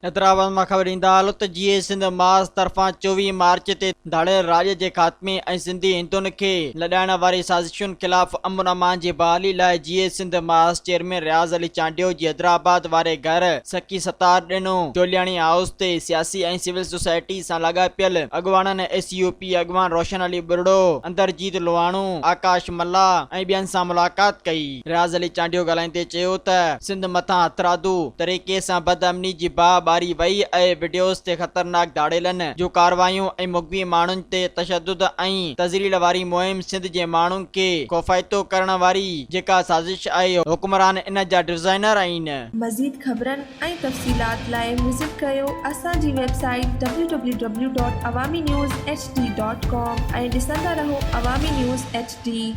حيدرآباد مان خبر ڏيندا هلو ته جيئي سنڌ محاذ طرفان 24 مارچ تي ڌاڙيل راڄ جي خاتمي ۽ سنڌي هندن کي لڏائڻ واري سازشن خلاف امن امان جي بحالي لاء جيئي سنڌ محاذ چيئرمين رياض علي چانڊيو جي حيدرآباد واري گهر سخي ستار ڏنو چولياڻي هائوس تي سياسي ۽ سول سوسائٽي سان لاڳاپيل اڳواڻن ايس يو پي اڳواڻ روشن علي ٻرڙو، اندرجيت لوهاڻو، آڪاش ملاح ۽ ٻين سان ملاقات ڪئي. رياض علي چانڊيو ڳالهائيندي چيو ته سنڌ مٿان هٿرادو طريقي سان بدامني جي باهه ٻاري وئي ۽ وڊيوز تي خطرناڪ ڌاڙيلن جون ڪارروايون ۽ مغوي ماڻهن تي تشدد ۽ تذليل واري مهم سنڌ جي ماڻهن کي خوفائتو ڪرڻ واري جيڪا سازش آهي حڪمران ان جا ڊزائنر آهن. مزيد خبرن ۽ تفصيلات لاء وزٽ ڪريو اسان جي website W W W dot Awami news H D dot com ۽ ڏسندا رهو عوامي نيوز ايڇ ڊي.